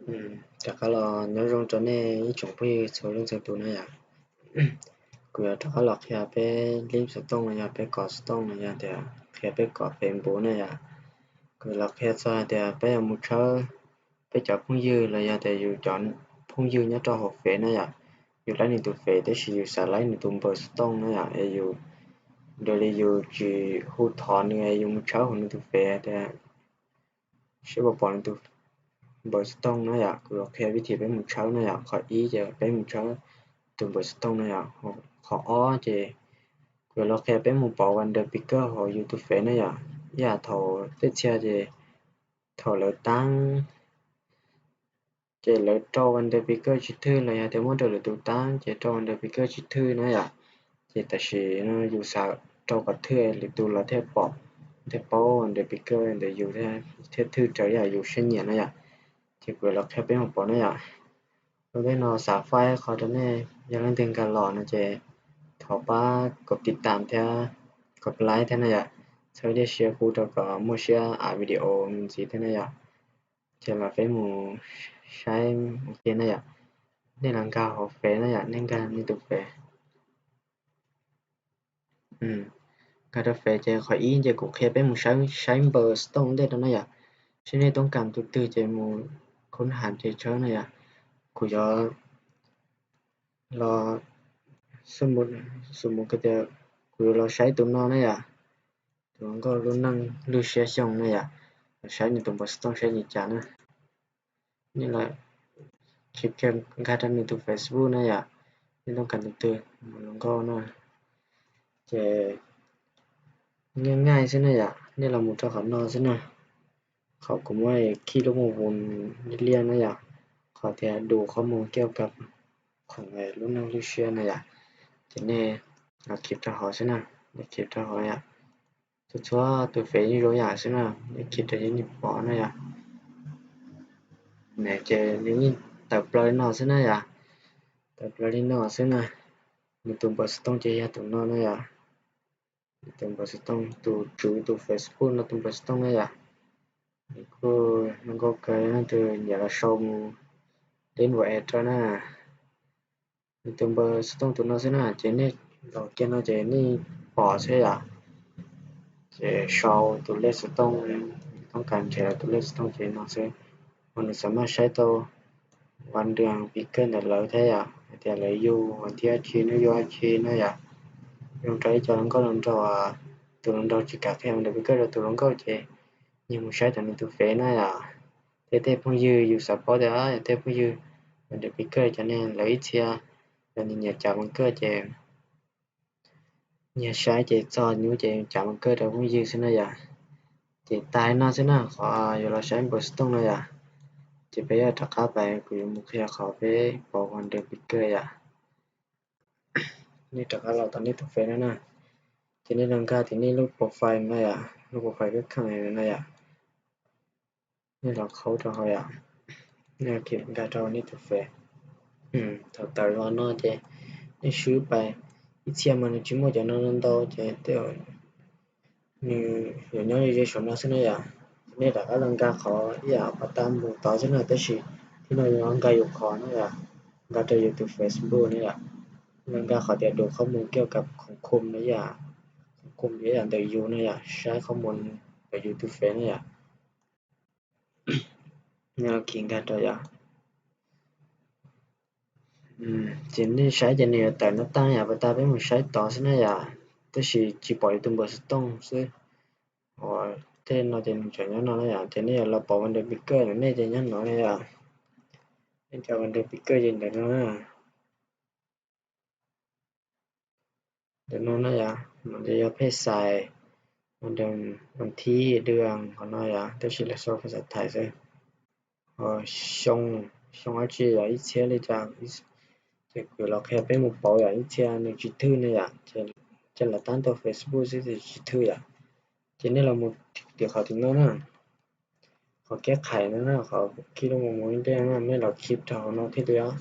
Rov qab los nyob zoo rau nej ib tsoom phooj ywg txhua leej txhua tus na yom. Kuv yuav rov qab los qhia peb lib xov tooj los yog peb kov xov tooj los yog tias qhia peb kov Facebook na yom. Kuv los qhia txog hais tias peb yuav mus tshawb peb cov phooj ywg los yog tias yus cov phooj ywg nyob rau hauv Fev na yom. Yus laib nws tus Fev tab sis yus xav laib nws tus npawb xov tooj na yom, es yus, dua li yus tsis hu thov nws es yus mus tshawb hauv nws tus Fev tias seb puas pom nws tus npawb xov tooj na yom. Kuv los qhia vib thim peb mus tshawb na yom. Qhov ib ces peb mus tshawb tus npawb xov tooj na yom. Qhov ob ces kuv los qhia peb mus pov Wonder Picker hauv yus tus Fev na yom. Ib yam thaum tej txhia ces thaum lawv taab ces lawv rau Wonder Picker tsis thwj los yog tias muab rau lwm tus taab ces rau Wonder Picker tsis thwj na yom. Ces tam sim no yus xav rau kom thwj lwm tus los thiaj pom, thiaj paub Wonder Picker ntawm yus thiab thwj raws yam yus siab nyiam na yom. Ces kuv los qhia peb mus pov na yom. Lub ntej no xav faib qhov rau nej, yog leej twg nkag los no ces thov pab kom tiv tam thiab kom like thiab na yom. Txhawb diaj siab pub rau kom muaj siab av video me ntxiv thiab na yom. Ces los peb mus saib ua ke na yom. Nej los nkag hauv Fev na yom, nej nkag nej tus Fev. Nkag rau Fev ces qhov ib ces kuv qhia peb mus saib npawb xov tooj ntej rau na yom. Seb nej toob kas tus twg ces mus khoob has ces tshawb na yom. Kuv yuav los, xu mus tias kuv yuav los saib tus no na yom. Tus hluas nkauj lub neej lwj siab xyoo na yom. Los saib nws tus npawb xov tooj saib li cas na. Nej los khib kiag nkag rau nws tus Facebook na yom. Nej toob kas tus twg mus hluas nkauj na. Ces nyaij nyaij xwb na yom, nej los mus rau qhov no xwb na. Qhov kuv muab khij lub mus vus liaj na yom, qhov tias đọcข้อมูลเกี่ยวกับ khoom lub neej lwj siab na yom. Ces nej los khib rau hauv xwb na, nej khib rau hauv yom. Txhua txhua tus Fev yeej zoo yam xwb na, nej khib rau yeej pom na yom. Ces nws yeej tawm plaws li no xwb na yom, tawm plaws li no xwb na. Nws tus npawb xov tooj ces yog tus no na yom. Nws tus npawb xov tooj, tus tswv tus Facebook no tus npawb xov tooj na yom. Nws kuj zoo nkauj kawg, leej twg nyiam los sau mus deb npua es rau na. Nws tus npawb xov tooj tus no xwb na, ces nej los kiag no ces nej pom xwb yom. Ces sau tus lej xov tooj, toob kas nrhiav tus lej xov tooj ces no xwb. Uas nws xav maj saib tau Wonder Picker ntawm lawv thiab yom, hais tias lawv yug vas thib dab tsi, hnub yug dab tsi na yom. Zoo rau ib co hluas nkauj hluas nraug, tus hluas nraug tsis kam qhia Wonder Picker rau tus hluas nkauj ces yus mus saib tau nws tus Fev na yom. Thiab tej phooj ywg yus xav paub tias yog tej phooj ywg Wonder Picker cov neeg lawv ib txhia los nyiam cav Wonder ces nyias saib ces txog nyub ces cav Wonder rau phooj ywg xwb na yom. Ces tas li no xwb na, qhov yuav los saib npawb xov tooj no yom. Ces peb yuav rov qab pais, kuv yuav mus qhia qhov peb pov Wonder Picker yom. Nej rov qab los tau nej tus Fev no na. Ces nej los nkag tim nej lub profile no yom, lub profile kab kheej no yom. Nej los khaub rau hauv yom. Nej nkag rau nej tus Fev. Thaum tawm los no ces nej swb pais, ib txhia mas nws tsis muaj cov no ntau ces tej nws yuav nyob ze ze saum no xwb na yom. Nej rov qab los nkag qhov ib yam pas tas mus tod xwb na, tab sis tib no yuav nkag yus qhov na yom, nkag rau yus tus Facebook na yom. Los nkag qhov tias đọcข้อมูลเกี่ยวกับ khoom khoom na yom, khoom khoom ib yam ntawm yus na yom, saib qhov mus ntawm yus tus Fev na yom. Kis nkag rau yom. Ces nej saib ces nws yuav tawm no tag yom, pas tas peb mus saib tod xwb na yom, tab sis tsis pom yus tus npawb xov tooj xwb. Uas tej no ces nws tseem nyob no na yom, ces nej yuav los pov Wonder Picker ntawm nej ces nyob no na yom. Nej cov Wonder Picker ces ntawm no na. Ntawm no na yom, no ces yog phej xais, vas thib, dua, qhov no yom, tab sis lawv sau phas xas thais xwb. Xyoo, xyoo dab tsi yom, ib txhiab li cas, ces kuv los qhia peb mus pauv yom, ib txhia nws tsis thwj na yom, ces lawv tab tau Facebook xwb ces tsis thwj yom. Ces nej los mus tim qhov tim no na, qhov keb qhais no na, qhov khij lub mus mus ib ntej no, nej los khij rau hauv no thiaj li os.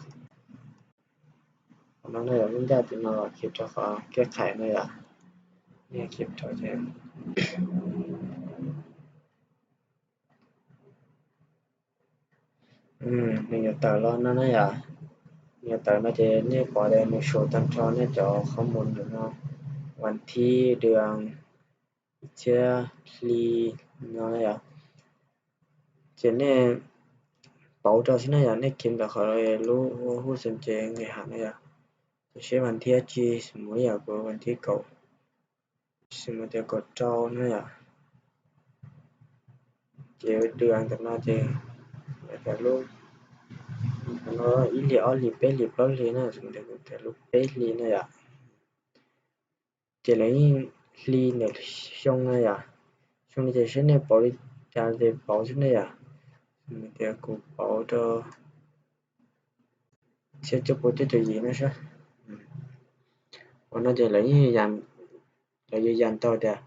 Qhov no nej los ib ncaj tim no los khij rau qhov keb qhais no yom. Nej khij rau ces Nws yuav tawm los no na yom. Nws yuav tawm no ces nej pom tias nws sau tag nrho nej cov qhov mus ntawm no, vas thib dua ib txhiab hli no yom. Ces nej pauv rau xwb na yom, nej khiav ntawm qhov lub hu xeem ces nqis ham na yom. Ces seb vas thib dab tsi, xws mus li yom, kuv vas thib kaum, xws mus tias kaum rau na yom. Ces dua ntawm no ces lub, ib hlis ob hlis peb hlis plaub hlis na, xws mus tias lub peb hlis na yom. Ces lawv yeej hli ntawm xyoo na yom. Xyoo no ces seb nej pauv li cas ces pauv xwb na yom. Xws mus tias kuv pauv rau txhiab cuaj pua cuaj caum yim no saib. Ua no ces lawv yeej, lawv yuav yam tau tias,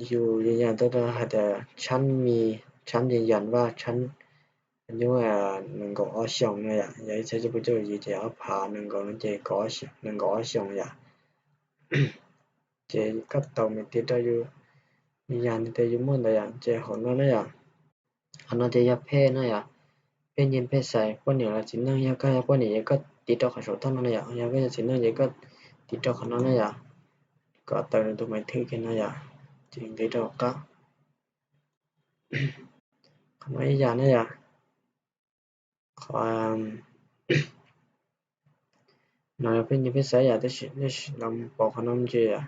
yus yuav yam tau hais tias tshab mis, tshab yas yas vaj, tshab nyuj nees nkaum ob xyoos no yom. Yog ib txhiab cuaj pua cuaj caum yim ces ob phav nees nkaum no ces nees nkaum ob xyoos yom. Ces koj tau me ntsis rau yus, yus yam tias yus muaj ntawd yom, ces hauv no na yom. Qhov no ces yog phej na yom, phej nyiaj phej xais, poj niam los txiv neej. Yog koj yog poj niam ces koj tiv rau qhov saum toj no na yom, yog koj yog txiv neej ces koj tiv rau qhov no na yom, kom tawm nws tus maiv thwj kiag no yom, ces nqis rau hauv qab. Qhov no ib yam na yom. Qhov no yog phej nyiaj phej xais yom, tab sis nej los mus pauv qhov no me ntsis yom.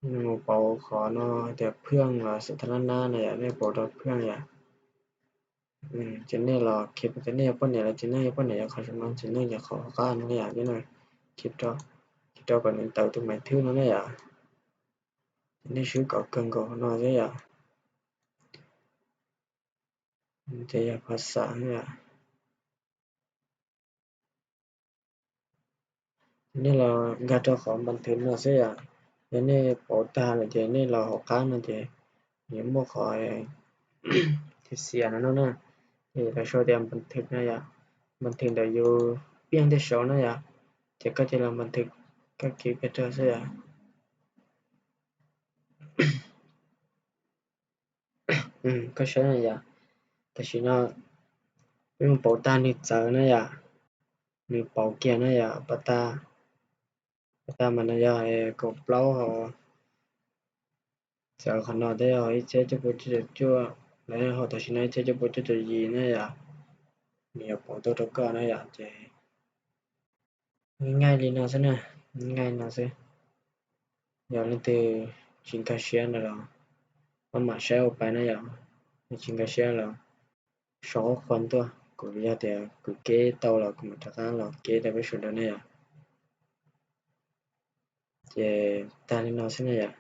Nej mus pauv qhov no tias phwaj los xav thab nab nab no yom, nej pauv rau phwaj yom. Ces nej los khiav, nej yog poj niam los txiv neej, yog poj niam yog qhov saum no, txiv neej yog qhov hauv qab no yom. Ces nej khiav rau kom nws tawm tus maiv thwj no na yom. Ces nej swb kom kawg nkaus no xwb yom. Ces yog phas xas yom. Nej los nkag rau qhov npas thwv no xwb yom. Yog nej pauv tag lawm ces nej los hauv qab no ces yuav muaj qhov thwv xias no no na. Ces lawv sau tias npas thwv no yom, npas thwv ntawm yus piaj tej saud na yom. Ces koj cia li los npas thwv, koj kiv pes rau xwb yom. Koj saib na yom, tam sim no peb mus pauv tag nws txawv na yom, nws pauv kiag na yom, pas tag, pas tag mas no yog kaum plaub hos, txawv qhov no thiab yog ib txhiab cuaj pua cuaj caum cuaj, lawv hos tam sim no ib txhiab cuaj pua cuaj caum yim na yom, nws yuav pauv tuaj rau koj na yom. Ces nqaij li no xwb na, nqaij no xwb. Yog leej twg tsis nkag siab ntawd los maj mam saib ua pais na yom, tsis nkag siab los sau qhov tuaj, kuv yog tias kuv keb tau los kuv mam rov qab los keb rau peb sawv daws na yom. Ces tag li no xwb na yom.